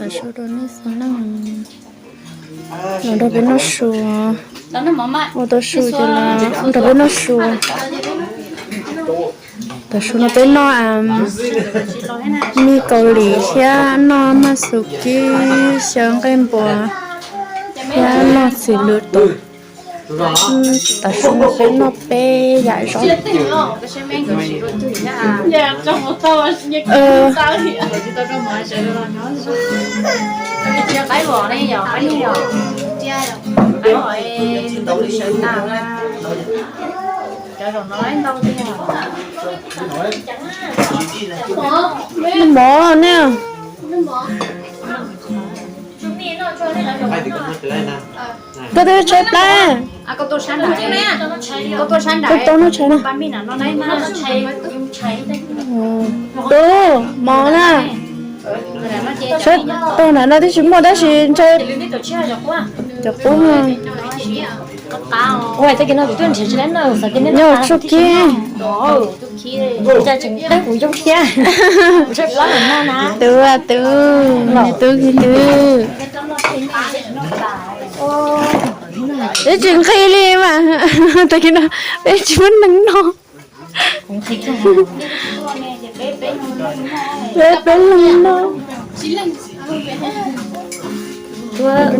Su rau nej xav leej los nrog peb noj su, ua tau su ces los nrog peb noj su. Tav su no peb noj mij kaus lim thiab noj maj xus kib xyaw nqaij npua thiab noj txiv lws tus. Tav su no peb noj peb yam zog. Mov ne. Koj twb tshaib plab. Koj tau noj tshais na. Tub, mov na. Tau nram no tib si muaj tab sis ntshai cov qub. Nyob tsuj kib. Twb, twb, twb. Peb tsis nqig li mas, tag kis no peb tsis muaj neeg noj. Peb, peb leeg noj.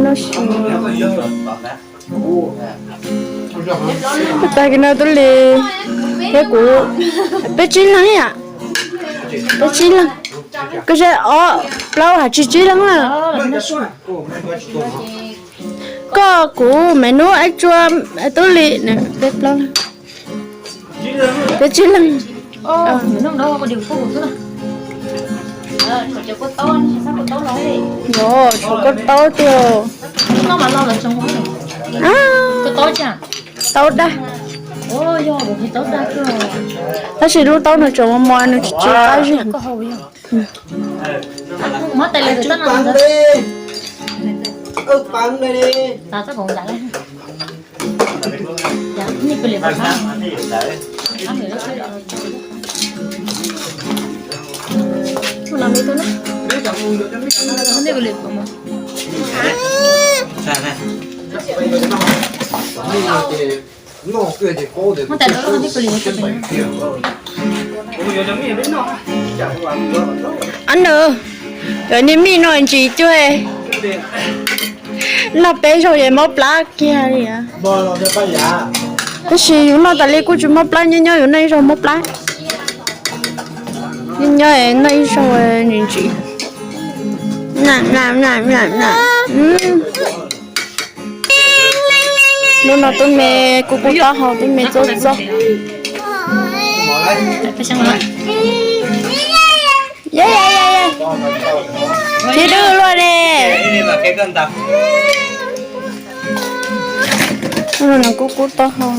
Noj su. Tag kis no Tub Lis thiab kuv, peb tsib leeg yam. Peb tsib leeg. Koj seb ob plaub hais tsis tsib leeg na. Koj kuv Maiv Nub, Aib Tsua, Tub Lis, peb plaub leeg. Peb tsib leeg. Yog tshuav koj taub tiag. Taub daj. Tab sis lub taub no tseem mos mos, nws tsis tsis qab zig. Ab nws, cov niag mij no ntsis cuag noj peb zaug es mob plab kiag li. Tab sis yus noj tas li kuj tsis mob plab, nyob nyob yus noj ib zaug mob plab. Nyob nyob noj ib zaug ntsis ntsis. Hnub no tub me kuj kub taub hau, tub me txob txob. Tib dwb luaj ne. Hnub no nws kuj kub taub hau.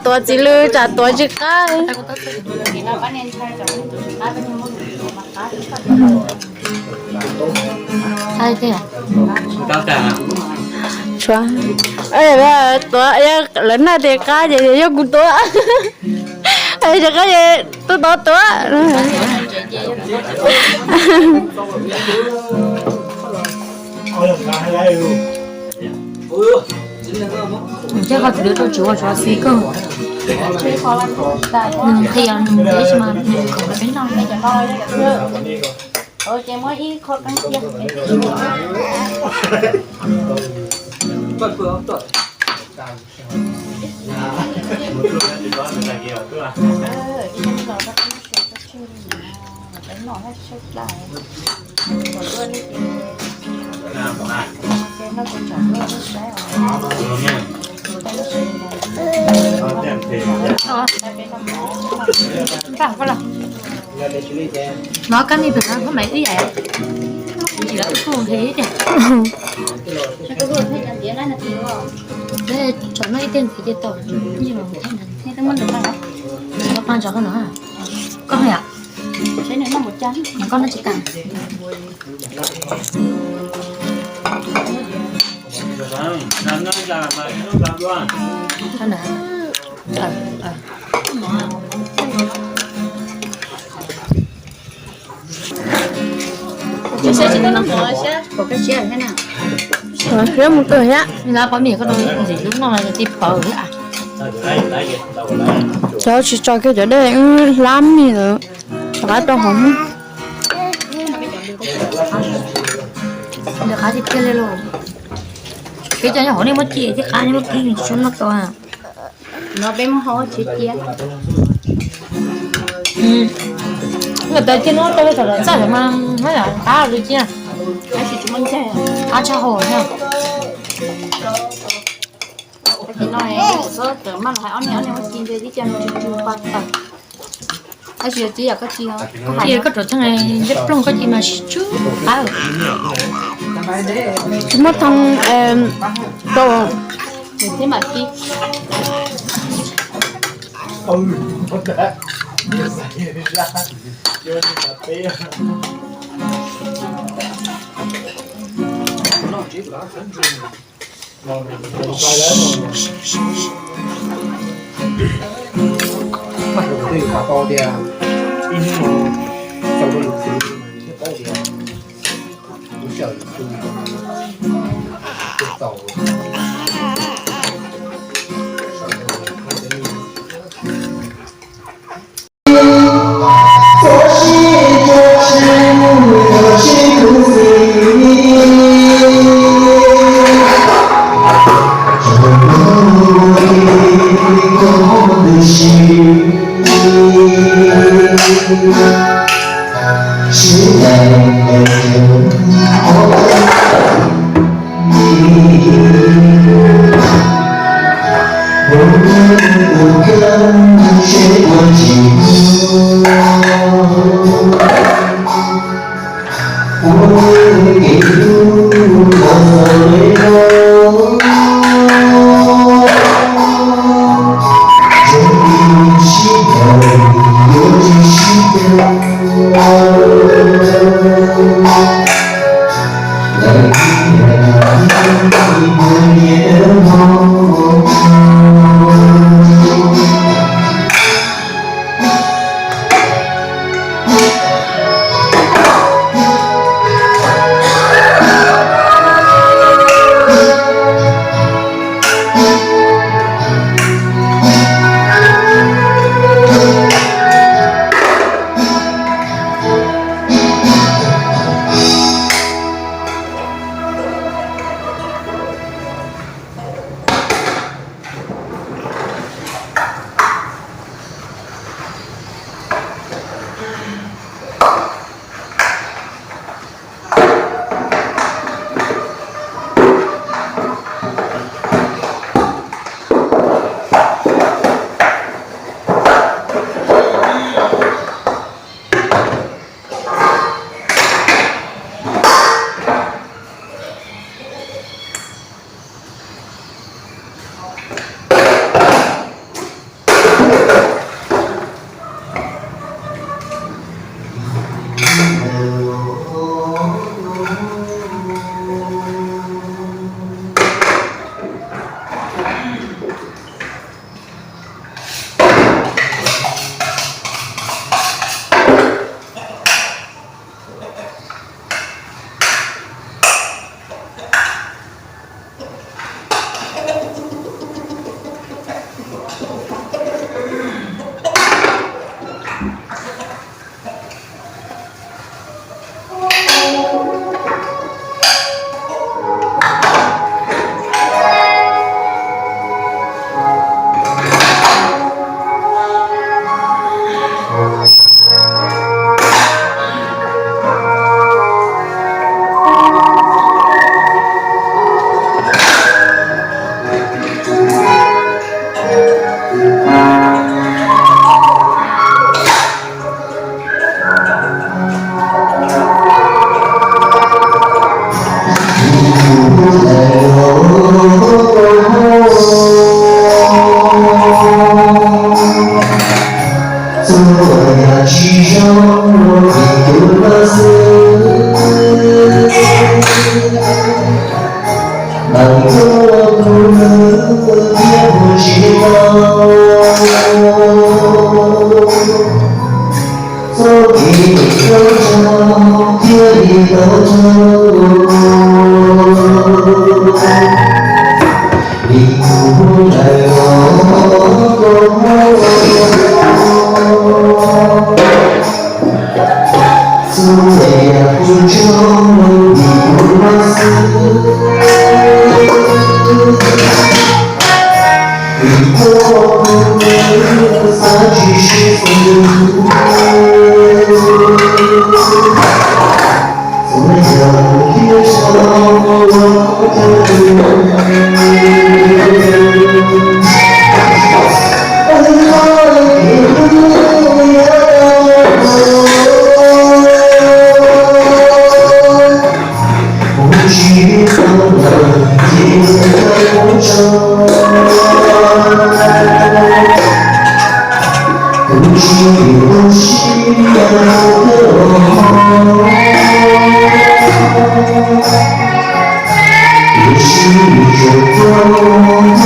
Tuav txiv lws tsam tuav tsis qab. Tshuav, tuav, lawv noj tias qab ces yog kuv tuav. Rov qab es tuaj tod tuav. Nws thiaj qhov txiv lws rau tsis ua tsov xis kawg. Nws qhia nws ntxiv ib si mas nws khoom rau peb noj. Los kab me pem no phob maim wb yaim, tsis lawv kuj nqhis tiag. Tsam no ib teg ntxiv ces tau, ib los tau. Koj qab ntso koj no, koj yam, koj no tsis tas. Siab mus kawg thiab. Pov mim koj ntxim hlub noj los yog tib paws thiab. Cov tsis tso kiag cov dej hlab mis lawm, rov qab rau hauv. Nws qab tiag tiag li lauj. Peb cov nyob hauv nej muab ci tib qab nej muab kib tsis tshua noj tau. No peb muab hau tsis cia. Ntawm tais cia no rau thaum txaj mas qab li cia. Qab tshaj hau thiab. Tab sis no txhob tawm maj los hais ob niag, ob niag muab ci nte tib co no tsis tsis pa tawm. Tab sis yog ci yam koj ci, ci koj rau txheej ncej ploog koj ci mas tsis tshua qab. Tsis muaj thoo rau thiab mas ci. Txhua yam tsis zoo vim kuv hlub xwb, mas kuv ua kuv hlub thiab puas tsis tau. Txoj kev tau tsaug thiaj li tau tsaug, vim kuv hlub lawm los koj muab ua tau. Txhua yam kuv tsaug vim kuv hlub xwb, vim kuv hlub xav tsis sib xws. Txhua yam thiaj tau ua koj cov lus. Kuv tsis tau lawm ces koj muab tso. Kuv tsis tu siab thiab os, tiam sis tseem txog